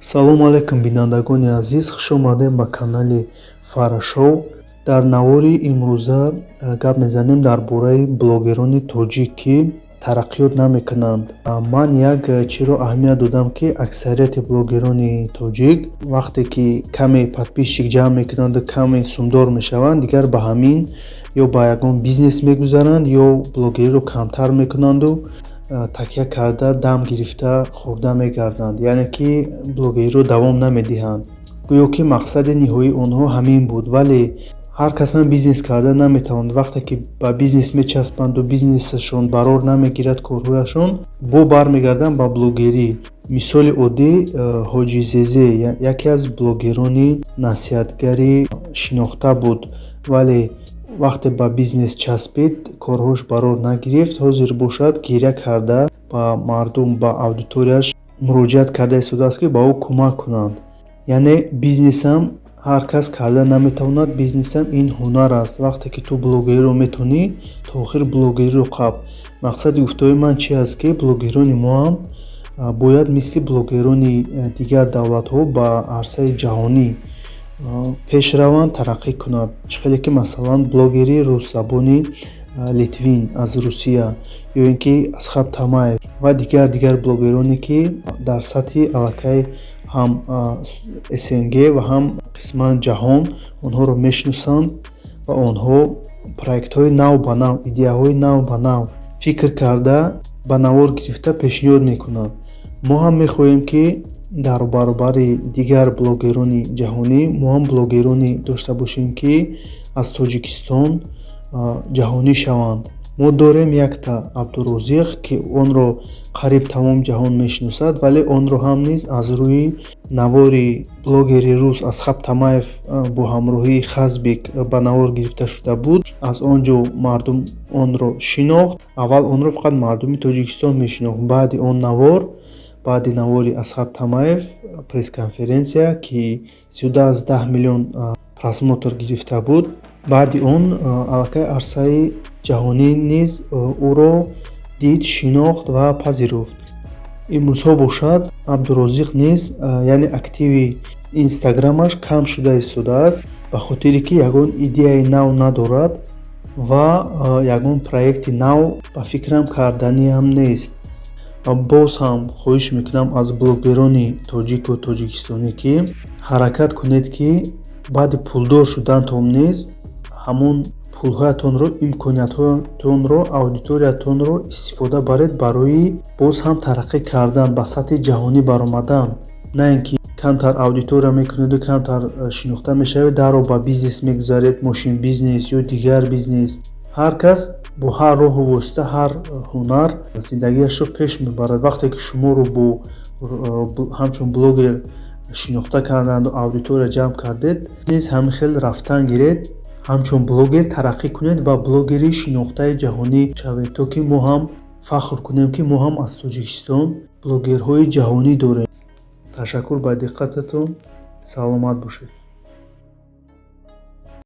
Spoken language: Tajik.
Салому алайкум, бинандагони азиз, хуш омадем ба канали Фарашоу. Дар навори имрӯза гап мезанем дар бораи блогерони тоҷик, ки тараққиёт намекунанд. Ман як чиро аҳамият додам, ки аксарияти блогерони тоҷик, вақте ки каме подписчик ҷамъ мекунанду каме сумдор мешаванд, дигар ба ҳамин ё ба ягон бизнес мегузаранд, ё блогериро камтар мекунанду такя карда, дам гирифта, хӯрда мегарданд, яъне ки блогериро давом намедиҳанд. Гӯё ки мақсади ниҳоии онҳо ҳамин буд. Вале ҳар касам бизнес карда наметавонад. Вақте ки ба бизнес мечаспанду бизнесашон барор намегирад, корҳояшон, бо бармегарданд ба блогерӣ. Мисоли оддӣ, Ҳоҷи Зезе яке аз блогерони насиҳатгари шинохта буд, вале вақте ба бизнес часпид, корҳош барор нагирифт. Ҳозир бошад, гиря карда, ба мардум, ба аудиторияш муроҷиат карда истодааст, ки ба ӯ кӯмак кунанд. Яъне бизнесам ҳар кас карда наметавонад, бизнесам ин ҳунар аст. Вақте ки ту блогериро метавонӣ, то охир блогериро қаб. Мақсади гуфтаҳои ман чи аст, ки блогерони мо ҳам бояд мисли блогерони дигар давлатҳо ба арсаи ҷаҳонӣ пеш раванд, тараққӣ кунанд. Чӣ хеле ки, масалан, блогери русзабони Литвин аз Русия ё ин ки Асхаб Тамаев ва дигар блогероне, ки дар сатҳи аллакай ҳам СНГ ва ҳам қисман ҷаҳон онҳоро мешиносанд ва онҳо проектҳои нав ба нав, идеяҳои нав ба нав фикр карда, ба навор гирифта пешниҳод мекунанд. Мо ҳам мехоҳем, ки дар баробари дигар блогерони ҷаҳонӣ мо ҳам блогероне дошта бошем, ки аз Тоҷикистон ҷаҳонӣ шаванд. Мо дорем якта Абдурозиқ, ки онро қариб тамоми ҷаҳон мешиносад, вале онро ҳам низ аз рӯи навори блогери рус Асхаб Тамаев бо ҳамроҳии Хазбик ба навор гирифта шуда буд. Аз он ҷо мардум онро шинохт. Аввал онро фақат мардуми Тоҷикистон мешинохт. Баъди он навор, баъди навори Асхаб Тамаев, пресс-конференсия, ки зиёда аз 10 миллион просмотр гирифта буд, баъди он аллакай арсаи ҷаҳонӣ низ ӯро дид, шинохт ва пазируфт. Имрӯзҳо бошад, Абдурозиқ низ, яъне активи Инстаграмаш кам шуда истодааст, ба хотире ки ягон идеяи нав надорад ва ягон проекти нав ба фикрам карданиам нест. Ва боз ҳам хоҳиш мекунам аз блогерони тоҷику тоҷикистонӣ, ки ҳаракат кунед, ки баъди пулдор шудантон низ ҳамон пулҳоятонро, имкониятҳоятонро, аудиториятонро истифода баред барои боз ҳам тараққӣ кардан, ба сатҳи ҷаҳонӣ баромадан, на ин ки камтар аудитория мекунеду камтар шинохта мешавед, дарҳол ба бизнес мегузаред, мошин бизнес ё дигар бизнес. Ҳар кас бо ҳар роҳу восита, ҳар ҳунар зиндагиашро пеш мебарад. Вақте ки шуморо бо ҳамчун блогер шинохта карданду аудитория ҷамъ кардед, низ ҳамин хел рафтан гиред, ҳамчун блогер тараққӣ кунед ва блогери шинохтаи ҷаҳонӣ шавед, то ки мо ҳам фахр кунем, ки мо ҳам аз Тоҷикистон блогерҳои ҷаҳонӣ дорем. Ташаккур ба диққататон, саломат бошед.